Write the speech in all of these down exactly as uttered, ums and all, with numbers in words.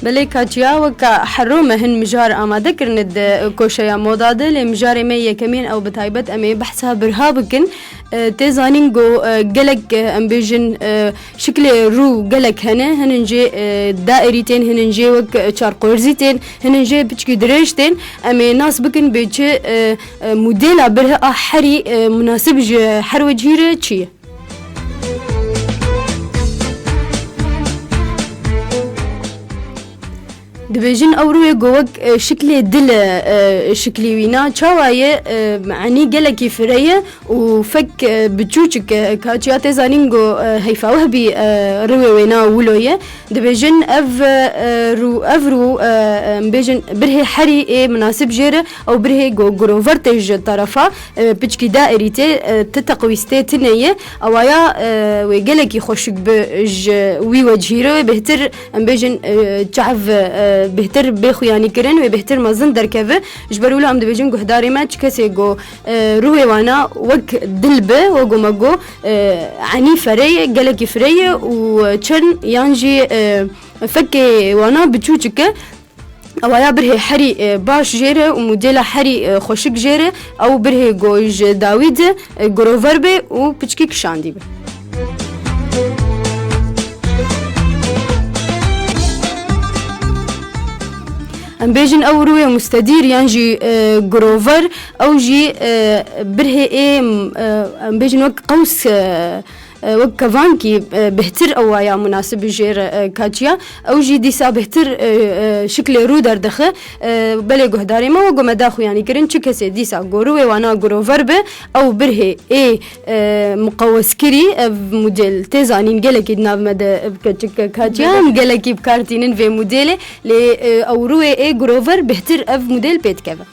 Belê Katya, weka hero me hin mijar amade kirine di koşeya moda de, lê mijarê me yekemîn ew bi taybet em ê behsa birha bikin. E, tê zanîn ku, e, gelek, e, em bêjin, e, şiklê rû gelek hene, hinin jê, e, dairî tên, hinin jê wek, e, çarqorzî tên, hinin jê piçkî dirêj tên. Em ê nas bikin bê çi, e, e, modela birhe a herî, e, munasib ji her wecihî re çi ye. Dibêjin ew rûyê ku wek, e, şiklê dil e, e, şiklî wîna. Çawa ye? E, enî gelekî fire ye û fek, e, biçûçik e. Katya tê zanîn ku, e, heyfa weh bî, e, rûyê wêna wilo ye. Dibêjin ev, e, rû, ev rû, e, e, em bêjin birhê herî ê munasib jê re, ew birhê ku girover tê ji terefa, e, piçkî dairî tê, e, ti teqwîstê tine ye. Awaya, e, wê gelekî xweşik bi ji wî wecihî re, wê bêhtir, em bêjin, e, çav, e, bêhtir bê xuyanî kirin, wê bêhtir mezin derkeve. Ji ber wilo em dibêjin guhdarê me çi kesê ku, e, rûyê wana wek dil be, wek ku me got, e, enî fere ye, gelekî fire ye û çend yan jî, e, fekê wana biçûçik e. Awaya birhê herî, e, baş jê re û modela herî, e, xweşik jê re, ew birhê ku ji dawî de, e, girover be û piçkî kişandî be. Em bêjin ew rûyê mustedîr yan jî, e, girover, ew jî, e, birhê ê, e, em bêjin wek qews, e, e, wek kevankî, e, bêhtir ew waya munasib jê re, e, Katya. Ew jî dîsa bêhtir, e, e, şiklê rû derdixe. E, belê guhdarê me, wek ku me da xuyanî kirin, çi kesê dîsa ku rûyê wana girover be, ew birhê ê, e, muqeweskirî, ev model tê zanîn gelekî di nav me de, e, keçik Katya, em gelekî bi kar tînin vê modelê, lê, e, ew rûyê ê girover bêhtir ev model pê dikeve.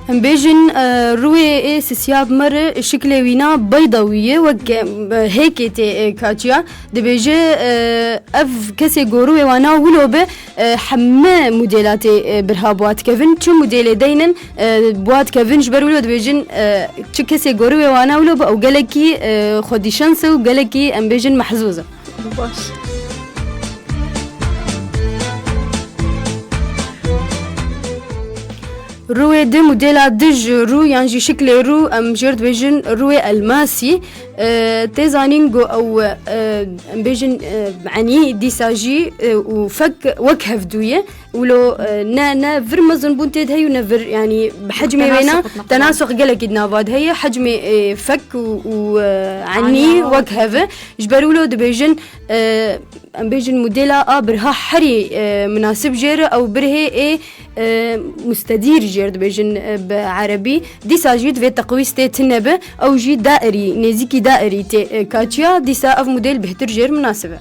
Em bêjin, e, rûyê ê sisiya bi me re şiklê wîna beydawî ye, wek, e, hêkê tê, e, Katya. Dibêje, e, ev kesê ku rûyê wana wilo be, e, heme modela tê, e, birha bi wa dikevin. Çi modelê deynin, e, bi wa dikevin. Ji ber wilo dibêjin, e, çi kesê ku rûyê wana wilo be, ew gelekî, e, xwedîşens e û gelekî, em bêjin, mehzûz e. Baş. Rûyê di modela dij rû yan jî şiklê rû, em jê re dibêjin rûyê elmasî. E, tê zanîn ku ew, e, em bêjin, e, enî dîsa jî, e, û fek wek hevdû ye. Wilo, e, ne, ne vir mezinbûn tê de heye û ne vir, yanî bi hecmê wêna tenasux gelekî di nava de heye. Hecmê, e, fek û, û, e, enî wek hev e. Ji ber wilo dibêjin, e, em bêjin modela a birha herî, e, munasib jê re ew birhê ê, e, mustedîr jê re dibêjin, e, bi erebî. Dîsa jî divê teqwîstê tine be, ew jî dairî, nêzîkî dairî tê, e, Katya. Dîsa ev model bêhtir jê re munasib e.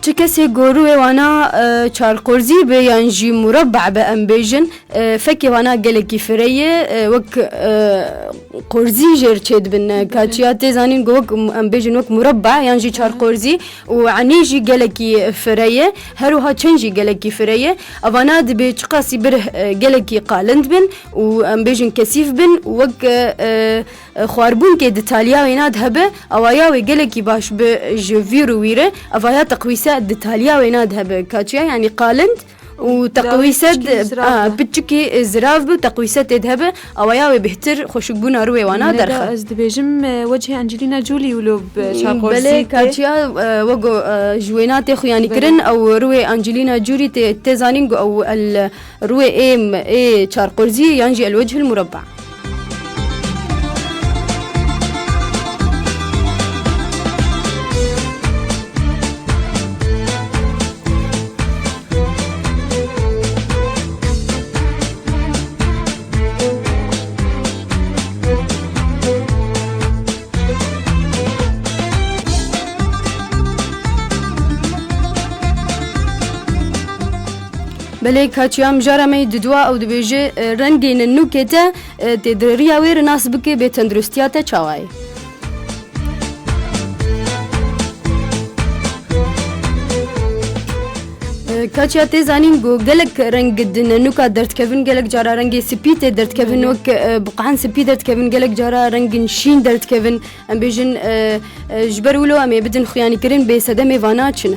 Çi kesê ku rûyê wana, e, çarqorzî be yan jî murabbe be, em bêjin, e, fekê wana gelekî fire ye, e, wek, e, qorzî jê re çêdibin, e, Belê. Katya, tê zanîn ku wek, em bêjin wek murabbe yan jî Hı hı. çarqorzî û enî jî gelekî fire ye, her wiha çend jî gelekî fire ye. Evana dibê çiqasî bir, e, gelekî qalind bin û, em bêjin, kesîf bin û wek, e, e, xwarbûnkê di taliya wêna de hebe, awaya wê gelekî baş bi ji vîr û wî re, evaya teqwîse di taliya wêna de hebe, Katya, yanî qalind û teqwîse piçikî di, zirav a, be. Piçikî, e, zirav bi, teqwîse tê de hebe, awaya wê bêhtir xweşikbûna rûyê wana Neda, derxe. Ez dibêjim, e, wecihê Angelina Jolie wilo bi çarqorzî Belê tê. Katya, e, wego, e, ji wêna tê xuyanî Belê. kirin, ew rûyê Angelina Jolie tê, tê zanîn ku ew el Rûyê ê, ê çarqorzî yan jî el-wecihil murabba. Belê, Katya, mijara me yê didua ew dibêje, e, rengê ninûkê te, e, tê di riya wê re nas bike bê tenduristiya te çawa ye. E, Kaçiya tê zanîn ku gelek reng di nenûka derdikevin, gelek cara rengê spî tê derdikevin, Belê. wek, e, buqan spî derdikevin, gelek cara rengin şîn derdikevin. Em bêjin, e, e, ji ber wilo em ê bidin xuyanîkirin bê sedemê vana çi ne.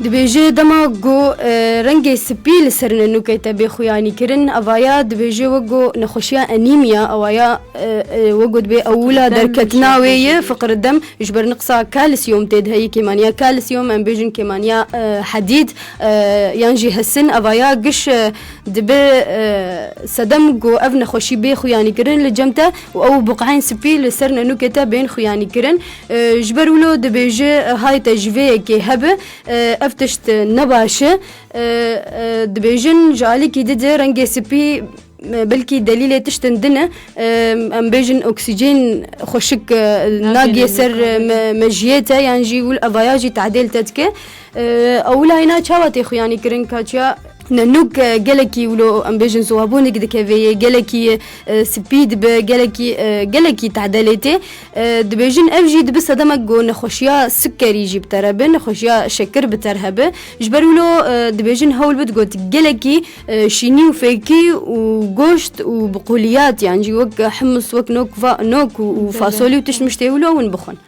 Dibêje dema ku, e, rengê spî li ser nenûkê te bê xuyanîkirin, evaya dibêje wek ku nexweşiya enîmiya, ewaya, e, e, wek ku dibê ewila Dem derketina wê ye, fiqir dem. fiqir dem, ji ber niqsa kalsiyom tê de heyî, kêmaniya kalsiyom, em bêjin kêmaniya, e, hedîd, e, yan jî hesin, evaya giş, e, dibe, e, sedem ku ev nexweşî bê xuyanîkirin li cem te û ew buqayên spî li ser nenûkê te bên xuyanîkirin. E, ji ber wilo dibêje, e, hay te ji vê yekê hebe, e, ev tişt ne baş e. E, e, dibêjin ji alîkî dide rengê spî, e, belkî delîlê tiştin din e. E, em bêjin oksîjen xweşik, e, Nagê nagiye ser, e, me-, mejiyê te yan jî wil-, evaya jî tadêl te dike. E, ew wilayê na çawa tê xuyanî kirin kaçiya? Nenûk, e, gelekî wilo, em bêjin, ziwabûnik dikeve yê, gelekî, e, spî dibe, gelekî, e, gelekî tedelê tê. E, dibêjin ev jî dibe sedemek ku nexweşiya sikerî jî bi te re be, nexweşiya şekir bi te re hebe. Ji ber wilo, e, dibêjin hewl bid got gelekî, e, şînî û fêkî û goşt û biquliyat, yan jî wek humus, wek nok va-, nok û, û Belê. fasolî û tişt miştê wilo hûn bixwin.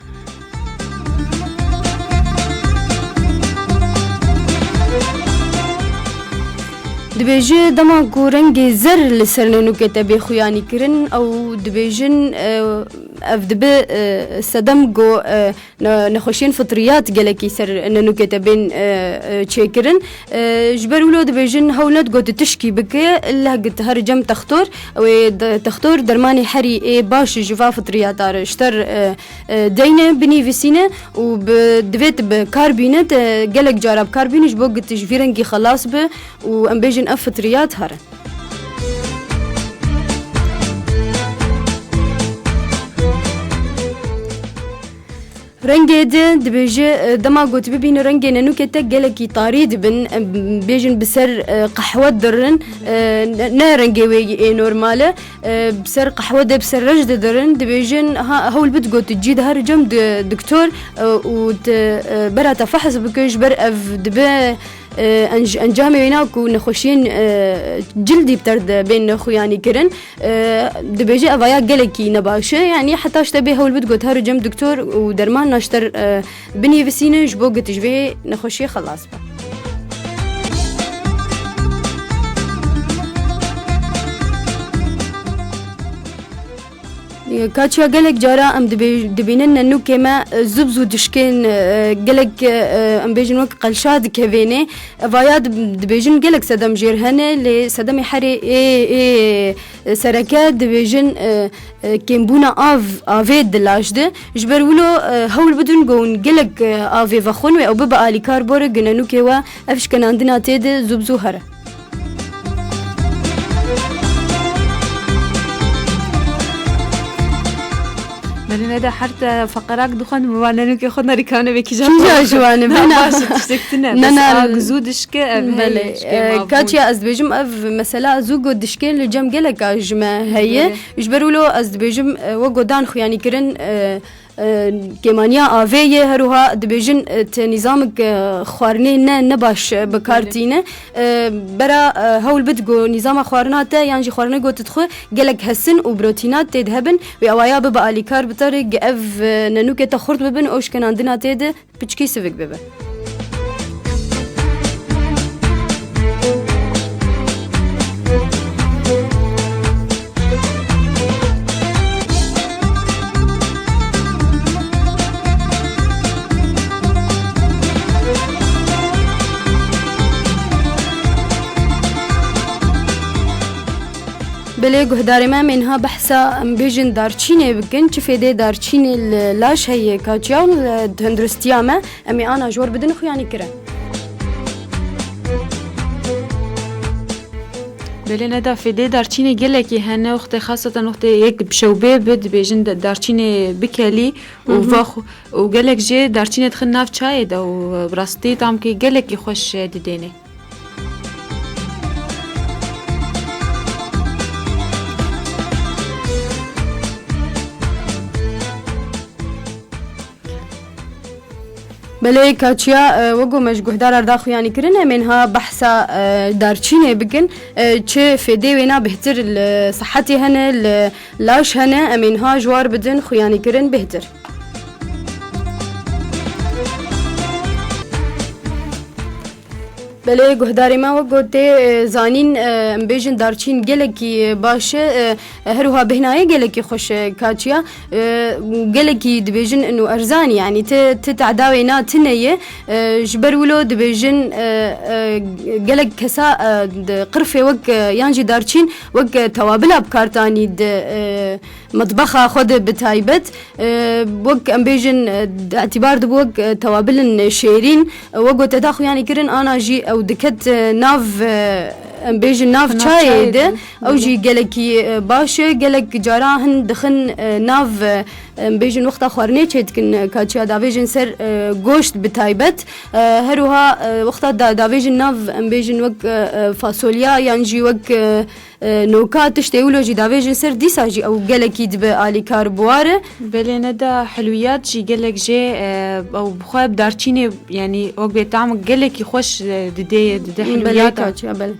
Dibêje dema ku rengê zer li ser nenûkê te bê xuyanî kirin, ew dibêjin, e, ev dibe, e, sedem ku, e, ne-, nexweşiyên fitriyat gelekî ser nenûkê te bên, e, e, çêkirin. E, ji ber wilo dibêjin hewl ned ku tu tişkî bike, leh git her cem textor, ew ê de-, textor dermanê herî ê baş ji va fitriyata re ji te re, e, e, deyne, binîvisîne û bi, divê tu bi kar bîne, te gelek cara bi kar bîne ji bo ku tu ji vî rengî xelas bi û em bêjin ev fitriyat here. Rengê di dibêje, e, dema ku tu bibîne rengê nenûkê te gelekî tarî dibin, em bêjin bi ser, e, qehwe dirin, e, ne, ne rengê wê ê normal e. E, bi ser qehwe de, bi ser reş de dirin, dibêjin, ha, hewl bid got cî de her cem di doktor, e, û te, e, bera te fehs bike, ji ber ev dibe, e, enc-, encamê wêna ku nexweşiyên, e, cildî bi te re de bên xuyanî kirin. E, dibêje evaya gelekî nebaş e. Yanî heta ji te bê hewl bid got her cem doktor û derman naşter, e, binîvisîne ji bo got ji vê nexweşiyê xelas be. Kaçiya gelek cara em dibê-, dibînin nenûkê me, e, zû bi zû dişkên, e, gelek, e, em bêjin wek qelşa dikevêne. Evaya dib-, dibêjin gelek sedem jêr hene, lê sedemê herê ê, ê sereke dibêjin, e, e, kêmbûna av, avê di laj de. Ji ber wilo, e, hewl bidin ku hûn gelek, e, avê vexwin wê ew bibe alîkar bore ku nenûkê we ev şkenandina tê de zû bi zû here. Belê, neda her te feqerak dixwend, mi va nenûkê xwe nerî kane vê kîja Kîja ji wan e, Na, bena. baş e, tiştek tune. Na, Bes na. a, zû dişke, ev Belê, hey, dişke e, mavbûn. Kaçiya ez dibêjim, ev mesela zû got dişke li cem geleka ji me heye. Belê. Ji ber wilo ez dibêjim, e, we godan xuyanî kirin, e, e, kêmaniya avê ye, her wiha dibêjin, e, te nîzamik, e, xwarinê ne, ne baş, e, bi kar Belê. tîne. E, bera, e, hewl bid ku nîzama xwarina te yan jî xwarine ku tu dixwe gelek hesin û protînat tê de hebin, wê awaya bibe alîkar bi te re, ge ev, e, nenûkê te xurt bibin û şkenandina tê de piçkî sivik bibe. Belê guhdarê me, em ê niha behsa, em bêjin, darçînê bikin. Çi fêdê darçînê li laj heye, kaçiya, li tenduristiya me? Em ê ana ji we re bidin xuyanî kirin. Belê neda, fêdê darçînê gelekî hene, wextê xaseten wextê yek bi şewbê bi, dibêjin de-, darçînê bikelî û Mhm. vex-, û gelek jê darçînê dixin nav çayê de û bi rastî tamkî gelekî xweş didêne. Belê Kaçiya, e, wek ku me ji guhdaran re da xuyanî kirin, em ê niha behsa, e, darçînê bikin. E, çi fêdê wêna bêhtir li sihetê hene, li laş hene, em ê niha ji war bidin xuyanî kirin bêhtir. Belê guhdarê me, wek ku tê, e, zanîn, e, em bêjin darçîn gelekî, e, baş e, e, her wiha bêhna ye gelekî xweş e, Kaçiya. E, gelekî dibêjin û erzan e, yanî ti, ti tehda wêna tune ye. E, ji ber wilo dibêjin, e, e, gelek kesa, e, di qirfê wek, e, yan jî darçîn wek, e, tewabila bi kar tanî di, e, mitbexa xwe de bi taybet. E, wek em bêjin, e, di îtîbar dibû wek, e, tewabilin şêrîn. E, wek ku te da xuyanî kirin, ana jî ew diket, e, nav, e, em bêjin nav çayê de. Ew jî gelekî, e, baş e. Gelek cara hin dixin, e, nav, e, em bêjin wexta xwarinê çê dikin, e, Kaçiya davêjin ser, e, goşt bi taybet. E, her wiha, e, wexta da, davêjin nav, em bêjin wek, e, e, fasolya yan jî wek, e, e, noka tiştê wilo jî davêjin ser, dîsa jî ew gelekî dibe alîkar bi war e. Belê ne da hilwiyat jî gelek jê, e, ew bi xwe bi darçînê, yanî wek bêtam gelekî xweş, e, didê, dide. Belê hilwiyata. Kaçiya, belê.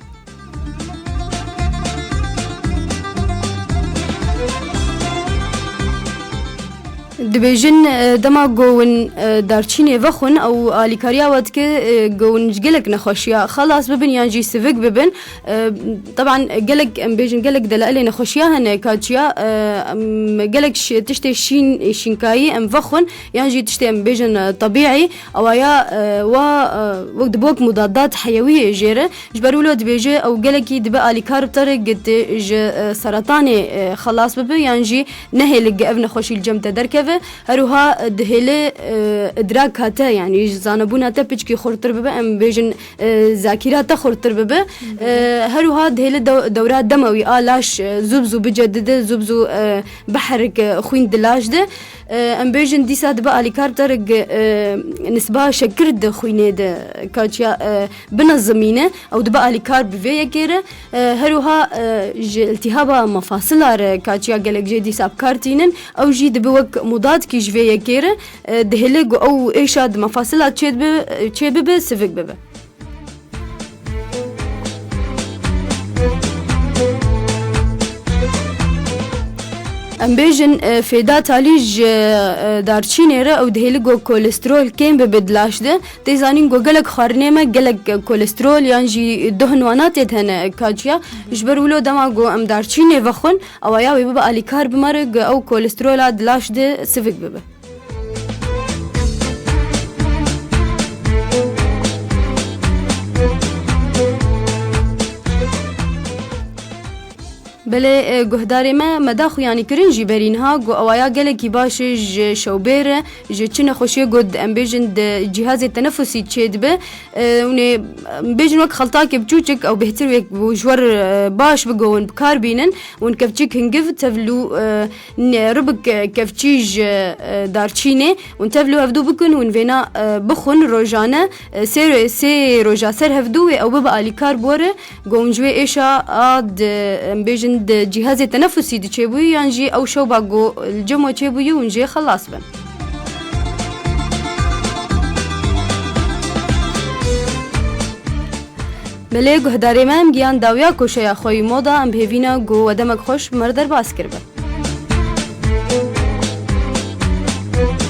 Dibêjin, e, dema ku hûn, e, darçînê vexwin, ew alîkariya we dike, e, ku hûn ji gelek nexweşiya xelas bibin yan jî sivik bibin. E, teban gelek, em bêjin, gelek delailê nexweşiya hene, Kaçiya, e, em gelek şi-, tiştê şîn, şînkayî em vexwin, yan jî tiştê em bêjin, e, tebîî, ewaya, e, wa, e, wek dibe wek mudadat heyewiyê jê re. Ji ber wilo dibêje, ew gelekî dibe alîkar bi te re, ku tu ji, e, seretanê, e, xelas bibe, yan jî nehêle ku ev nexweşî li cem te derkeve. Her wiha, e, dihêle, e, idraka te, yanî zanebûna te piçkî xurtir bibe, em bêjin, e, zakîra te xurtir bibe. E, her wiha dihêle dew-, dewra demewî a laş, e, zû bi zû bicedide, zû bi zû, e, biherike xwîn di laş de. E, em bêjin dîsa dibe alîkar bi te re, e, nisba şekir di xwînê de, Kaçiya, e, binezimîne, ew dibe alîkar bi vê yekê re. E, her wiha, e, ji iltîhaba mefasila re, Kaçiya, gelek jê dîsa bi kar tînin, ew jî dibe wek mudadkî ji vê yekê re. E, dihêle ku ew êşa di mefasila çê dibe, çê bibe, sivik bibe. Em bêjin, e, fêda talî ji, e, darçînê re ew dihêle ku kolesterol kêm bibe di laş de. Tê zanîn ku gelek xwarinê me gelek kolesterol yan jî duh wana tê de hene, Kaçiya. Ji ber wilo dema ku em darçînê vexwin, ewaya wê bibe alîkar bi me re ku ew kolesterola di laş de sivik bibe. Belê, e, guhdarê me, me da xuyanî kirin jî berî niha ku ewaya gelekî baş e ji şewbêr re, ji çi nexweşiyê ku em bêjin di cîhazê tenefusî çêdibe. E, hûn ê, em bêjin wek xeltakê biçûçik, ew bêhtir wê ku ji we re, e, baş be ku hûn bi kar bînin. Hûn kevçik hingiv tevlû, e, ne, ribik, e, kevçî ji, e, darçînê, hûn tevlû hevdû bikin, hûn vêna, e, bixwin rojane, e, sê, sê roja ser hevdû wê ew bibe alîkar bi we re. Ku hûn ji wê êşa a di, em bêjin, di cîhazê tenefusî diçêbûyî, yan jî ew şewba ku li cem we çêbûyî hûn jê xelas bin. Belê guhdarê me, em giyan dawiya koşeya xwe yî moda, em bi hêvî ne ku we demek xweş bi me re derbas kiribe.